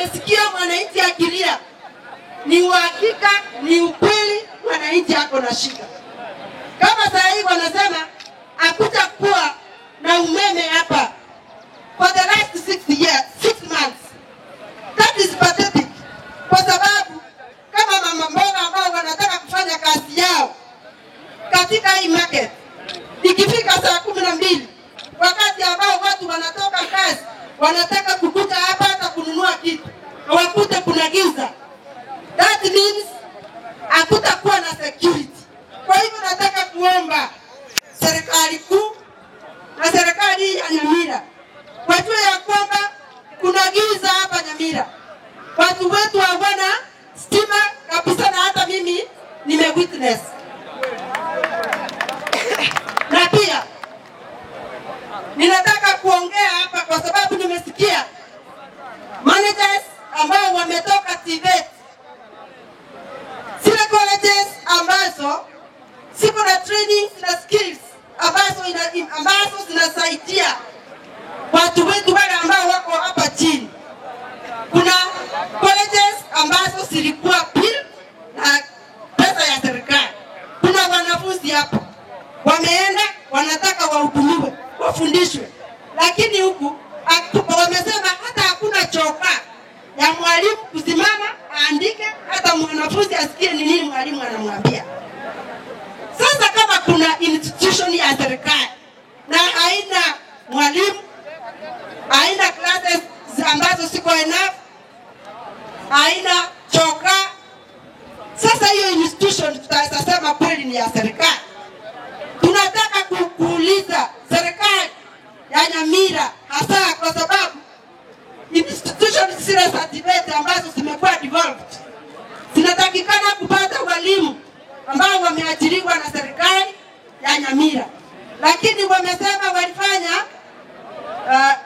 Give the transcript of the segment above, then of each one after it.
Nimesikia mwananchi akilia, ni uhakika, ni ukweli, mwananchi ako na shida. Kama saa hii wanasema hakutakuwa na umeme hapa for the last 6 months. That is pathetic. Kwa sababu kama mama mboga ambao wanataka kufanya kazi yao katika hii market, ikifika saa 12 wakati ambao watu wanatoka kazi wanataka kukuta hapa hata kununua kitu, wakute kuna giza. That means hakutakuwa na security. Kwa hivyo nataka kuomba serikali kuu na serikali ya Nyamira wajue ya kwamba kuna giza hapa Nyamira. Watu wetu hawana stima kabisa, na hata mimi nime witness. Na pia ninataka kuongea hapa kwa sababu nimesikia managers ambao wametoka TVET, zile colleges ambazo ziko na training na skills ambazo zinasaidia watu wetu wale ambao wako hapa chini. Kuna colleges ambazo zilikuwa built na pesa ya serikali. Kuna wanafunzi hapo wameenda wanataka wahudumiwe, wafundishwe, lakini huku wamesema hata hakuna choka ya mwalimu kusimama aandike, hata mwanafunzi asikie ni nini mwalimu anamwambia. Sasa kama kuna institution ya serikali na haina mwalimu, haina classes ambazo siko enough, haina choka, sasa hiyo institution tutasema kweli ni ya serikali? Tunataka kuuliza serikali ya Nyamira, hasa kwa sababu institution zile za TVET ambazo zimekuwa devolved zinatakikana kupata walimu ambao wameajiriwa na serikali ya Nyamira, lakini wamesema walifanya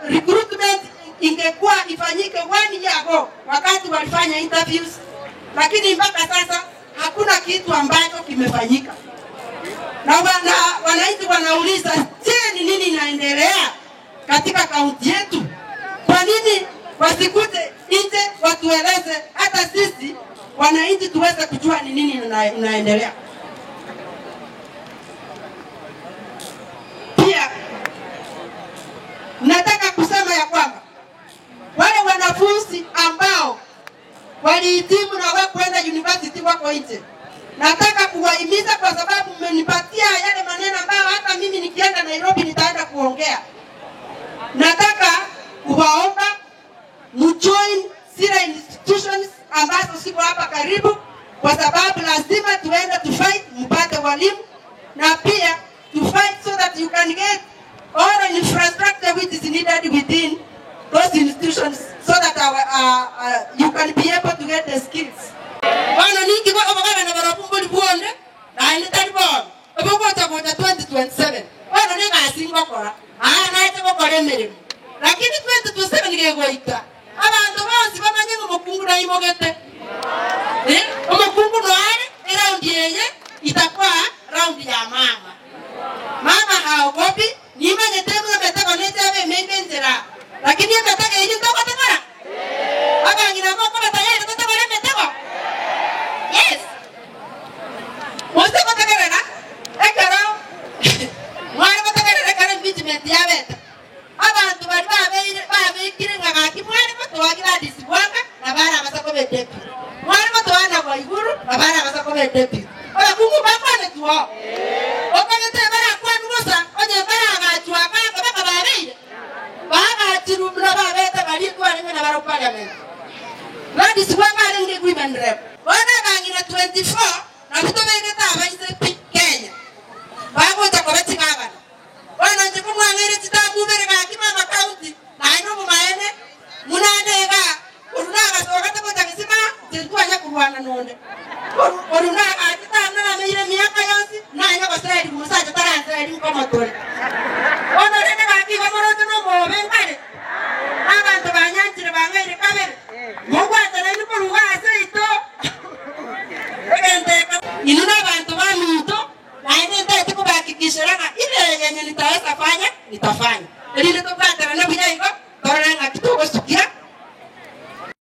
recruitment ingekuwa ifanyike 1 year ago wakati walifanya interviews, lakini mpaka sasa hakuna kitu ambacho kimefanyika. Na wananchi wanauliza, je, ni nini inaendelea katika kaunti yetu? Kwa nini wasikute nje watueleze, hata sisi wananchi tuweze kujua ni nini inaendelea? Pia nataka kusema ya kwamba wale wanafunzi ambao walihitimu na wakwenda university wako nje, nataka kuwahimiza kwa sababu mmenipatia yale maneno ambayo hata mimi nikienda Nairobi nitaenda kuongea. Nataka kuwaomba mjoin zile institutions ambazo ziko hapa karibu, kwa sababu lazima tuende to fight mpate walimu, na pia to fight so that you can get all the infrastructure which is needed within those institutions so that you can be able to get the skills. Bana ningi kwa obagana na barapumbuli buonde na initali bon obogocha gocha 2027 bana ninga asingo kora naite gokora emirimo, lakini 2027 ngegoika abantu bonsi bamanye ngo na imogete omukungu noare eraundi yenye itakuwa raundi ya mama. Mama haogopi, nimanye temu metego nete menge nzira, lakini metego yenye ndogotegora abangina moko batayere totegora metego. Yes. Mwase kotegerera ekero mwari kotegerera ekero impeachment yabete abantu bari babekire ng'agaki mwari kotowagira disibwanga na bara abasako be deputy, mwari kotowana kwa iguru na bara abasako be deputy. Abakungu bakwane tuo okagete bara kwanusa onye bara agachwa kaka baka babeire bagachirumna babete bari twaringe na bara parliament na disibwanga arenge women rep wana bangina 24 na kutobegeta abaise Kenya bagocha kobetigabana wana nje kumwangere chitamubere gaki mama county na ino mumaene munanega orunaga soka tobocha kisima tilikuwa kurwana nonde orunaga atitana na meire miaka yonsi na nya basali musacha taransa eri komatore.